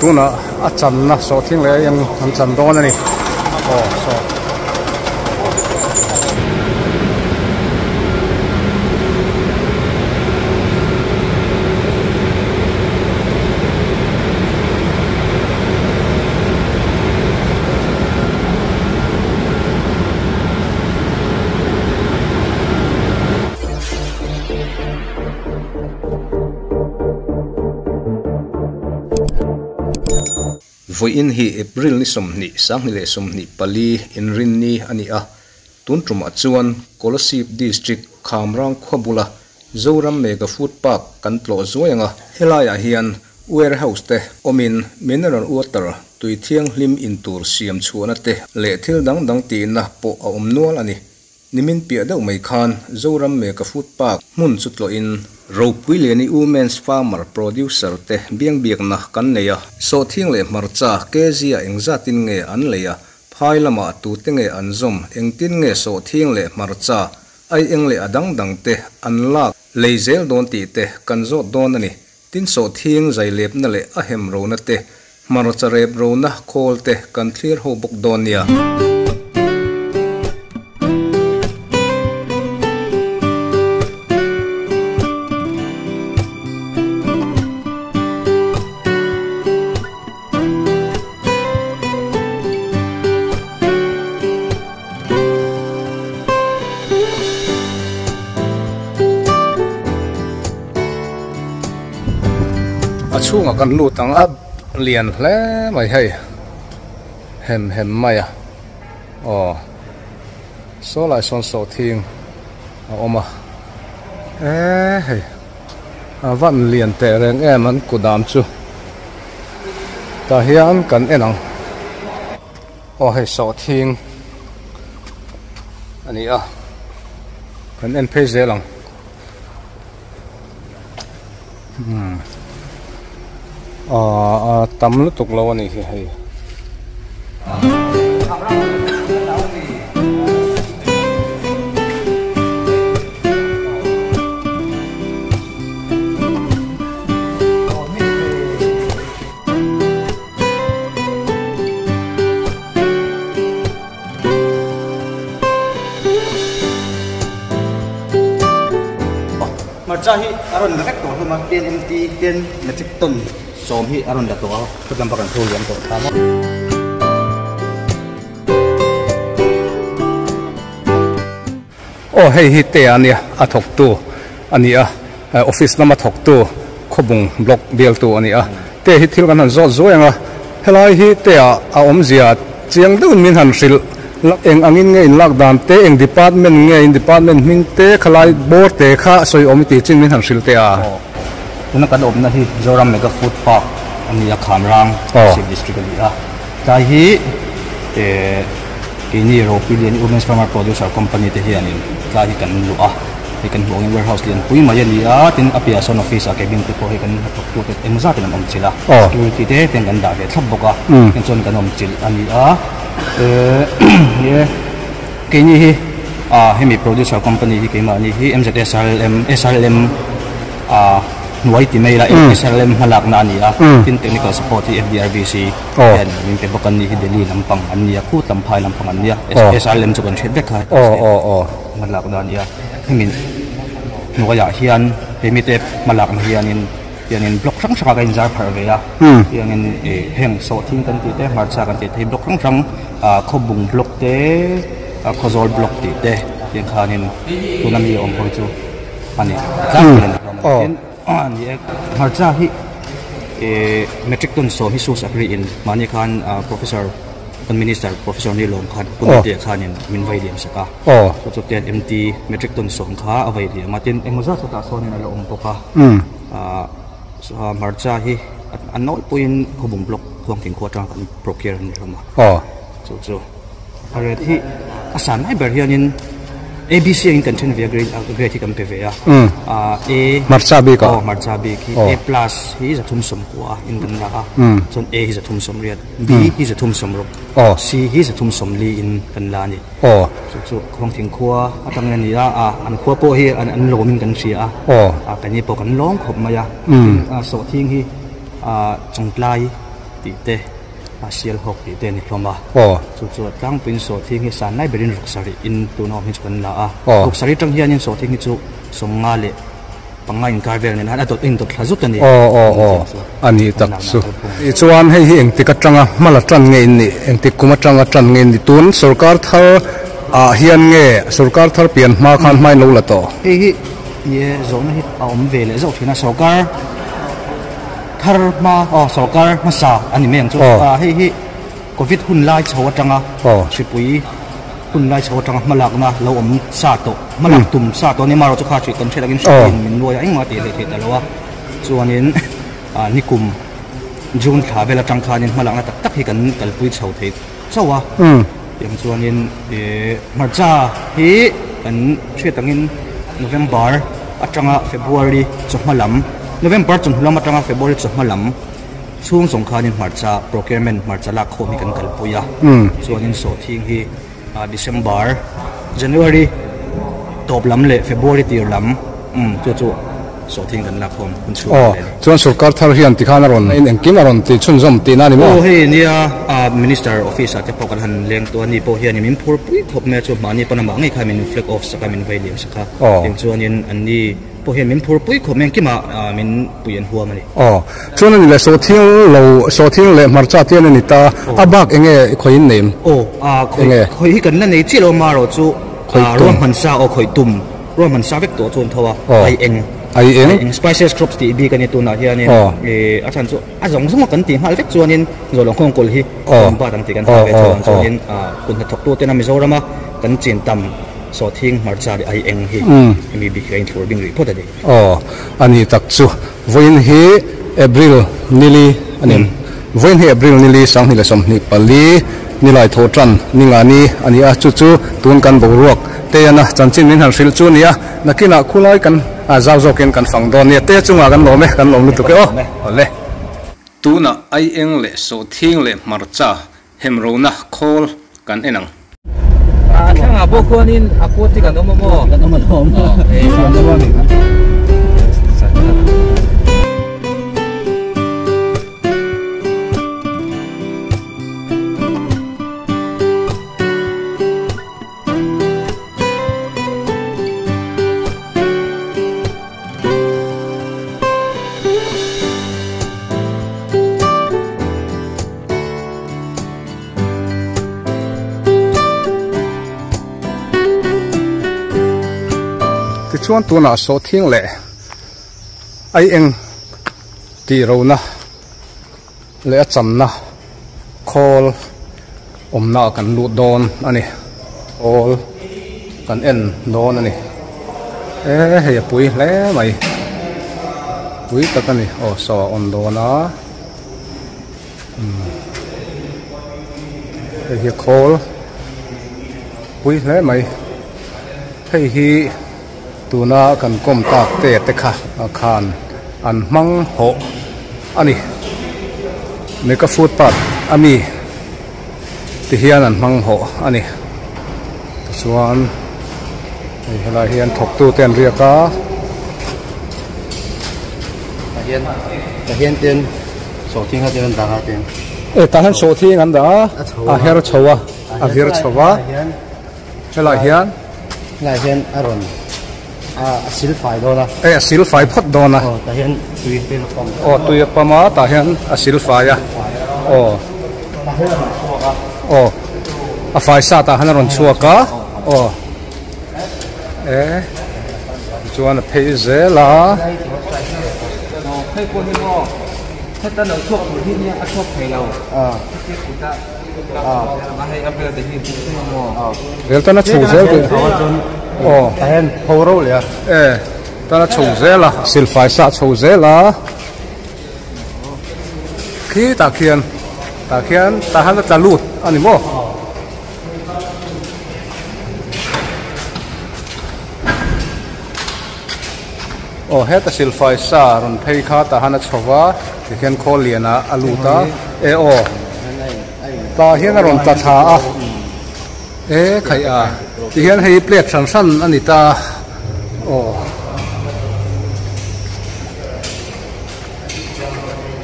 Tunah a channa sawhthing leh a eng an chan dawn a ni. Aw saw. Vawiin hi April ni 20, 2024 inrinni a ni a, tun tumah chuan Kolasib District Khamrang khua bula Zoram Mega Food Park kan tlawh zuai ang a, helaiah hian warehouse te awmin mineral water tui thianghlim in tur siam chhuahna te leh thil dang dang tihna pawh a awm nual a ni. Nimin piah deuh mai khan Zoram Mega Food Park hmun chu tlawhin Ropui Liani Women's Farmer Producer te biangbiakna kan nei a, sawhthing leh hmarcha kg-ah engzatin nge an lei a, phai lamah tute nge an zawm, engtin nge sawhthing leh hmarcha, aieng leh a dang dang te an lak lei zel dawn tih te kan zawt dawn a ni. Tin sawhthing zailepna leh a hem rona te, hmarcha rep rona khawl te kan thlir ho bawk dawn nia. A chhungah kan lut ang a lian hle mai hei hem hem mai a aw saw lai sawn sawhthing a awm a eee hei a van lian teh reng em an kudam chu tah hian kan en ang aw hei sawhthing a ni a kan en phei zel ang. Umm aaa a tam lutuk lo a nih hi hei. Hmarcha hi a rawn la vek tawh hlawm a, ten MT ten metric ton sawm hi a rawn la tawh a, khawtlam bak an tho liam tawh thlam a. Aw hei hi te a nia a thawktu a ni a, office lama thawktu khawbung block bialtu a ni a, te hi thil kan han zawt zuai ang a, helai hi te ah a awmzia chiang deuhin min han hrilh eng angin nge in lak dan te, eng department nge in department hming te khalai bawr te kha sawi awm i tih chin min han hrilh teh a. Aw, tuna kan awmna hi Zoram Mega Food Park a ni a, Khamrang State District a ni a, tlai hi eh. Keini Ropui Lian Women's Farmer Producer Company te hianin tlai hi kan luh a, hei kan hmuh angin warehouse lian pui mai a ni a, tin a piahah sawn office ah cabin te pawh hei kan hnathawk tu te eng zatin an awm chilh a, security te ten kan dah ve thlap bawk a, heng chuan kan awm chilh a ni a, eehh keini hi ah hemi producer company hi keimahni hi MZSRLM SRLM ah hnuai ti mai ila SRLM hmalakna a ni a, tin technical support hi FDRBC. Hian min pe bawk an ni hi Delhi lampang an nia khut lam phai lampang an nia SRLM chu kan hriat vek kha hmalak na a nia hemi hnuaiah hian hemi te hmalakna hianin hianin block hrang hrangah ka inzar pharh ve a hianin ih heng sawhthing kan tih te hmarcha kan tih te hi block hrang hrang ah khawbung block te khawzawl block tih te tiang khanin tuna mi awm ho chu a ni tlangpui a ni hlawm a ni. A ni e, hmarcha hi eh metric ton sawm hi sus a ri in mahni khan professor kan minister professor ni lawm khan Pu Nute khanin min vai liam sak a chu chu ten MT metric ton sawm kha a vai liam a tin engmaw zat chutah sawnin a la awm bawk a hmarcha hi a nawlpuiin khawbung block khuangthing khua atanga kan procure a ni hlawm a chu chu. A rate hi a san lai ber hianin ABC angin kan then ve a grade grade hi kan pe ve a A hmarcha bik aw hmarcha bik hi A plus hi zathum sawmkua in kan la a chuan A hi zathum sawmriat B hi zathum sawmruk C hi zathum sawmli in kan la a ni chu chu Khuangthing khua atangin a ni a an khua pawh hi an lawmin kan hria a keini pawh kan lawm khawp mai a sawhthing hi chawngtlai. tih te a Sialhawk tih te a ni hlawm a. Chu chu a tlangpuiin sawhthing hi san lai berin ruk sarih in tuna awm hi chu kan la a. Ruk sarih atang hianin sawhthing hi chu sawmnga leh panga inkar vel nen hian a dawt a indawt thla zut a ni. Aw aw aw a ni tak chu. Chuan hei hi engtik atanga hma la tan nge in nih engtik kum atanga tan nge in nih tun sorkar thar ah hian nge sorkar thar pian hma khan hma in lo la tawh? Hei hi ni e zawhna hi a awm ve leh zauh thin a sorkar thar hma aw sorkar hmasa a ni mai ang chu hei hi covid hun lai chho atanga hripui hun lai chho atanga hma lakna lo awm sa tawh hma lak tum sa tawh a ni amaherawhchu kha hrih kan hriat angin hripuiin min nuai a engmah tih leh theih ta lo a chuanin nikum June thla vel atang khanin hma lakna tak tak hi kan kalpui chho thei chauh a tiang chuanin ih hmarcha hi kan hriat angin November atanga February chawhma lam November chawhnu lam atanga February chawhma lam chhung zawng khanin hmarcha procurement hmarcha lak khawm hi kan kalpui a chuanin sawhthing hi December January tawp lam leh February tir lam chu chu Sawhthing kan lak khawm hun chhuak Aw, chuan sorkar thar hian tikhan a rawn in engkim a rawn ti chhunzawm tihna a ni maw? Aw hei nia Minister office ah te pawh kan han leng tawh a ni pawh hian min phur pui khawp mai a chu mahni pawn amah ngei khan min flag off sak a min vei liam sak a tiang chuanin an ni pawh hian min phur pui khawp mai engkimah min pui an huam a ni. Aw, chuan a ni leh sawhthing lo sawhthing leh hmarcha te hian a ni ta a bak eng nge khawi in nei? Aw, khawi hi kan la nei chiah lo amaherawh chu ruahman sa aw khawi tum. Ruahman sa vek tawh chuan tho a, ai eng. Ai eng. Ai eng spices crops tih bik a ni tunah hianin a chhan chu a zawng zawng a kan tih nghal vek chuanin zawlawng khawng kawl hi kan bat ang tih kan hre ve chuan chuanin kut hnathawk tu tena Mizorama kan chin tam sawhthing hmarcha leh ai eng hi hemi bik hi a inthlur bing rih phawt a ni. Aw a ni tak chu vawiin hi April nili a ni vawiin hi April nili 2024 Nilai thaw tan ni nga ni a ni a, chu chu tun kan boruak Teiana chanchin min han hrilh chu a ni a, nakinah khulai kan zau zawkin kan fang dawn nia, Teia chungah kan lawm e, kan lawm lutuk e aw, awle. Tunah aieng leh sawhthing leh hmarcha hemrona khawl kan en ang. A thlangah pawh khuanin a kut hi kan awm a maw? Kan awm alawm. Tichuan tunah sawhthing leh ai eng tih rona leh a chamna khawl awmna ah kan lut dawn a ni khawl kan en dawn a ni e hei a pui hle mai pui tak a ni aw saw a on dawn a umm hei hi khawl pui hle mai hei hi. Tuna kan kawm tak te te kha khan an hmang hawh a ni. Mega food park a mi ti hian an hmang hawh a ni. Tichuan hei helai hian thawktu te an riak a. Tah hian tah hian ten sawhthing kha ten an dah a ten. E tah hian sawhthing an dah a a her chho a a vir chho a. Helai hian. Helai hian a rawn a sil fai dawn a. E a sil fai phawt dawn a. Aw tah hian tui te a pump. Aw tui a pump a tah hian a sil fai a. Aw. Tah hian a rawn chhuak a. Aw a fai sa tah hian a rawn chhuak a. Aw e tichuan a phei zel a. Hei pawh hi maw heta lo chhuak tur hi nia a chhuak thei lo. Vel tan a chho zel tih aw tho ro leh a e tan a chho zel a silfai sa a chho zel a khi tah khian tah khian tah hian a tla lut a ni maw. Aw heta silfai sa rawn phei kha tah hian a chho va tikhian khawl lianah a lut a e aw tah hian a rawn tla thla a e khaih a tihian hei plate hran hran a ni ta aw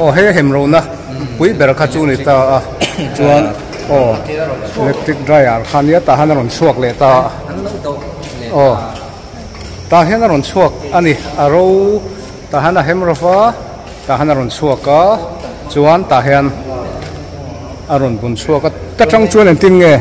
aw he hem ro na. pui ber kha chu ni ta a chuan aw electric dryer kha nia tah hian a rawn chhuak leh ta a aw tah hian a rawn chhuak a ni a ro tah hian a hem rawh a tah hian a rawn chhuak a chuan tah hian a rawn bun chhuak a ta tang chuan engtin nge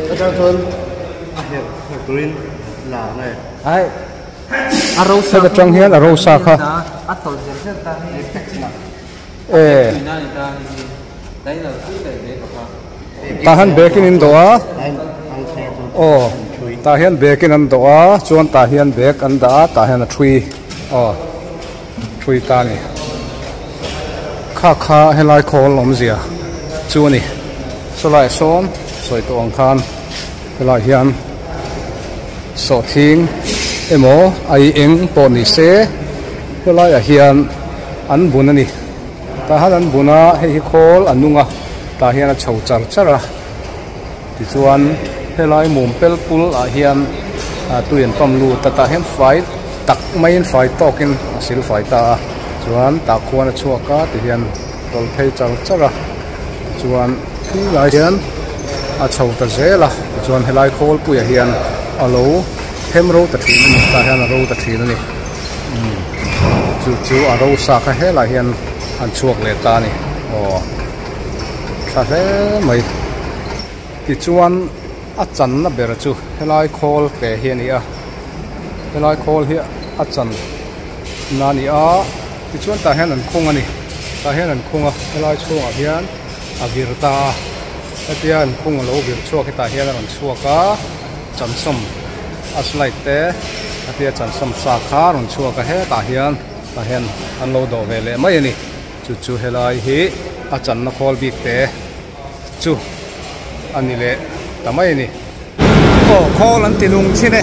ta tang chuan a herh herh turin la nge ai a ro sa ta tang hian a ro sa kha a tawlh zel zel ta hi e tah hian bag in in dawh a aw tah hian bag in an dawh a chuan tah hian bag an dah a tah hian a thui aw thui ta a ni kha kha helai khawl awmzia chu a ni sawlai sawn sawi tawh ang khan helai hian sawhthing emaw ai eng pawh ni se helai ah hian an bun a ni. Tah hian an bun a, hei hi khawl a nung a, tah hian a chho char char a, tichuan helai mum pel pul ah hian tui an pump lut a, tah hian fai tak maiin fai tawkin a sil fai ta a, chuan tah khuan a chhuak a tihian tawlh phei char char a, tichuan khi lai hian a chho ta zel a, tichuan helai khawl puiah hian a lo hem ro ta thin a ni, tah hian a ro ta thin a ni. Chu chu a rosa kha helai hian an chhuak leh ta a ni aw tha hle mai tichuan a channa ber chu helai khawl te hi a ni a helai khawl hi a chan na a ni a tichuan tah hian an khung a ni tah hian an khung a helai chhungah hian a vir ta a hetia an khung a lo vir chhuak hi tah hian a rawn chhuak a chansawm a slide te a tia chansawm sa kha a rawn chhuak a hetah hian tah hian an lo dawh ve leh mai a ni chu chu helai hi a channa khawl bik te chu a ni leh ta mai a ni. Aw khawl an ti nung thin e.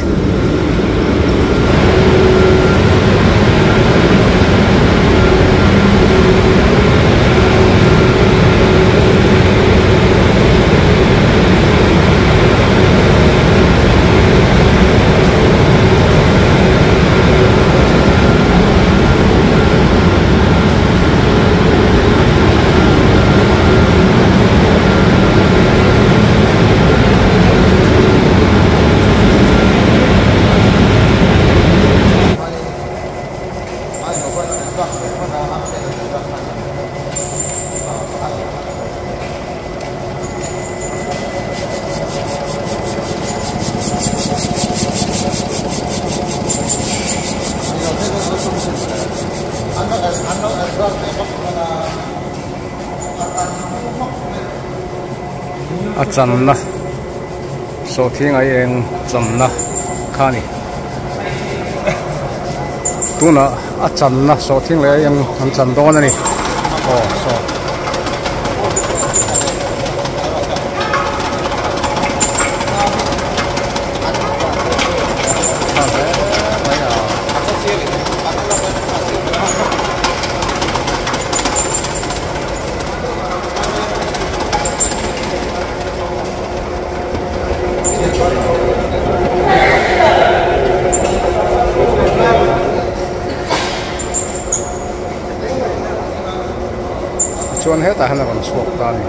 A channa sawhthing ai eng channa kha a ni tunah a channa sawhthing leh ai eng an chan dawn a ni aw saw. Chuan hetah hian a rawn chhuak ta a ni.